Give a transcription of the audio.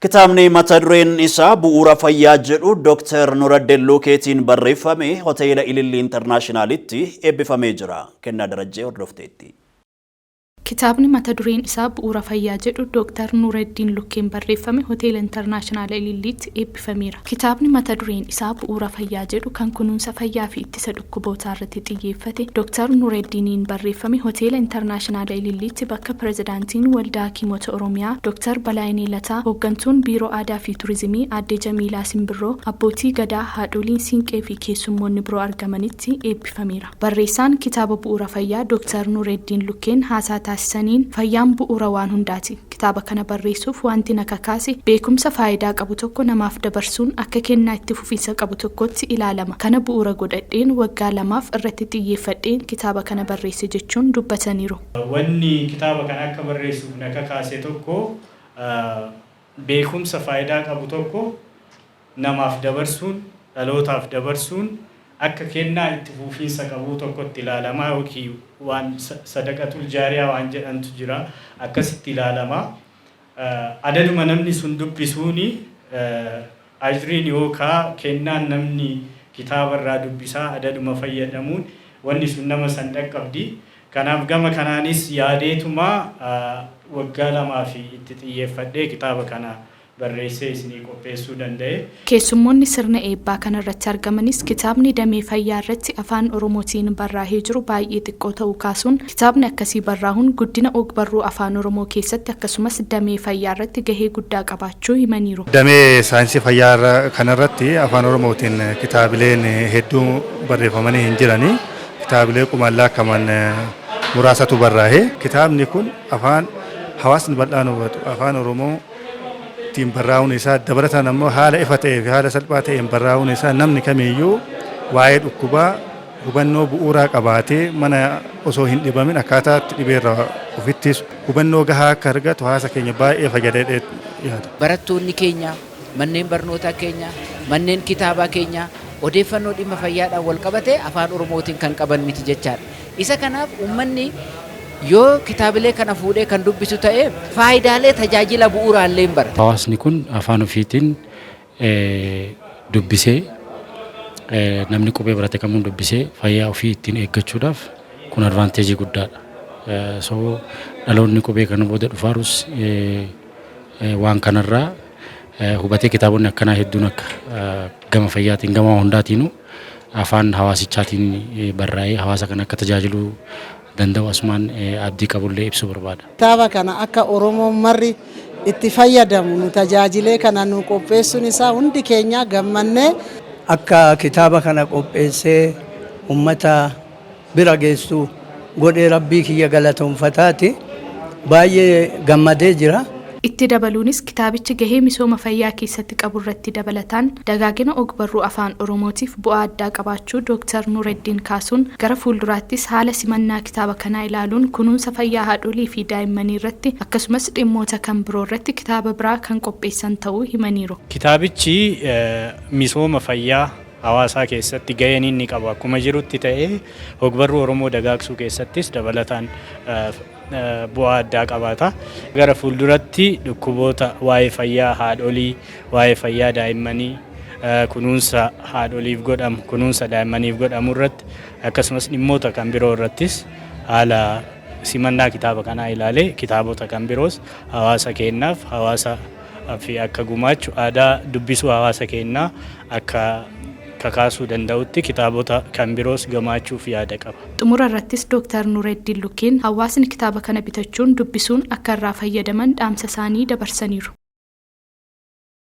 Kitaabni mata dureen isaa Bu'uura Fayyaa jedhu Dooktar Nuraddin Luukeetiin barreeffame Hoteela Ilillii Intarnaashinaalitti eebbifamee jira. Kennaa Darajjee hordofteetti. Kitaabni mata dureen isaa Bu'uura Fayyaa jedhu Dooktar Nuuraddiin Lukkeen barreeffame Hoteela Intarnaashinaala Ililliitti eebbifameera. Kitaabni mata dureen isaa Bu'uura Fayyaa jedhu kan kunuunsa fayyaa fi ittisa dhukkubootaa irratti xiyyeeffate Dooktar Nuuraddiiniin barreeffame Hoteela Intarnaashinaala Ililliitti bakka Pirezidaantiin Waldaa Hakiimota Oromiyaa Dooktar Balaayinee Lataa, Hooggantuun Biiroo Aadaa fi Turizimii Aadde Jamiilaa Simbirroo, Abbootii Gadaa, Haadholiin Siinqee fi keessummoonni biroo argamanitti eebbifameera. Barreessaan kitaaba Bu'uura Fayyaa Dooktar Nuureddiin Lukkeen haasaa taasisaniin, fayyaan bu'uura waan hundaati. Kitaaba kana barreessuuf wanti na kakaase beekumsa faayidaa qabu tokko namaaf dabarsuun akka kennaa itti fufiinsa qabu tokkotti ilaalama. Kana bu'uura godhadheen waggaa lamaaf irratti xiyyeeffadheen kitaaba kana barreesse jechuun dubbataniiru. Wanni kitaaba kana akka barreessuuf na kakaase tokko beekumsa faayidaa qabu tokko namaaf dabarsuun, dhalootaaf dabarsuun akka kennaa itti fuufiinsa qabuu tokkotti ilaalama yookiin waan sadaqatul jaariyaa waan jedhantu jira akkasitti ilaalama. Adaduma namni sun dubbisuuni ajriin yookaa kennaan namni kitaaba irraa dubbisaa adaduma fayyadamuun wanni sun nama san dhaqqabdi. Kanaaf gama kanaanis yaadeetuma waggaa lamaaf itti xiyyeeffadhee kitaaba kana barreessee isinii qopheessuu danda'e. Keessummoonni sirna eebbaa kanarratti argamanis kitaabni damee fayyaa irratti Afaan Oromootiin barraahee jiru baay'ee xiqqoo ta'uu kaasuun kitaabni akkasii barraahuun guddina ogbarruu Afaan Oromoo keessatti akkasumas damee fayyaa irratti gahee guddaa qabaachuu himaniiru. Damee saayinsii fayyaa kanarratti Afaan Oromootiin kitaabileen hedduu barreeffamanii hin jirani. Kitaabilee qumaan laakkaman muraasatu barraahe. Kitaabni kun afaan hawaasni bal'aan hubatu Afaan Oromoo tiin barraa'uun isaa dabalataan ammoo haala ifa ta'ee fi haala salphaa ta'een barraa'uun isaa namni kamiiyyuu waa'ee dhukkubaa hubannoo bu'uuraa qabaatee mana osoo hin dhibamin akkaataa itti dhibeerraa of ittisu hubannoo gahaa akka argatu hawaasa keenya baay'ee fayyada jedhee yaada. Barattoonni keenya, manneen barnootaa keenya, manneen kitaabaa keenya odeeffannoo dhimma fayyaadhaan walqabate Afaan Oromootiin kan qaban miti jechaadha. Isa kanaaf uummanni yoo kitaabilee kana fuudhee kan dubbisu ta'e faayidaalee tajaajila bu'uuraallee hin barata. Hawaasni kun afaan ofiitiin dubbisee namni qubee barate kamuu dubbisee fayyaa ofii ittiin eeggachuudhaaf kun advantage guddaadha. So dhaloonni qubee kana booda dhufaarus waan kanarraa hubatee kitaabonni akkanaa hedduun akka gama fayyaatiin gama hundaatiinuu afaan hawaasichaatiin barraa'ee hawaasa kana akka tajaajiluu danda'u asumaan abdii qabullee ibsuu barbaada. Kitaaba kana akka Oromoon marri itti fayyadamu nu tajaajilee kana nu qopheessuun isaa hundi keenya gammannee. Akka kitaaba kana qopheessee ummata bira geessu godhee Rabbii kiyya galatoomfataati baay'ee gammadee jira. Itti dabaluunis kitaabichi gahee misooma fayyaa keessatti qaburratti dabalataan dagaagina ogbarruu Afaan Oromootiif bu'aa addaa qabaachuu Dooktar Nuuraddiin kaasuun gara fuulduraattis haala simannaa kitaaba kanaa ilaaluun kunuunsa fayyaa haadholii fi daa'immanii irratti akkasumas dhimmoota kan biroo irratti kitaaba biraa kan qopheessan ta'uu himaniiru. Kitaabichi misooma fayyaa hawaasaa keessatti gaheen inni qabu akkuma jirutti ta'ee ogbarruu Oromoo dagaagsuu keessattis dabalataan bu'aa addaa qabaata. Gara fuulduratti dhukkuboota waa'ee fayyaa haadholii, waa'ee fayyaa daa'immanii, kunuunsa haadholiif godhamu, kunuunsa daa'immaniif godhamu irratti akkasumas dhimmoota kan biroo irrattis haala simannaa kitaaba kanaa ilaalee kitaabota kan biroos hawaasa keenyaaf hawaasa fi akka gumaachu aadaa dubbisuu hawaasa keenyaa akka kakaasuu danda'utti kitaabota kan biroos gamaachuuf yaada qaba. Xumura irrattis Dooktar Nuuraddiin Lukkeen hawaasni kitaaba kana bitachuun dubbisuun akka irraa fayyadaman dhaamsa isaanii dabarsaniiru.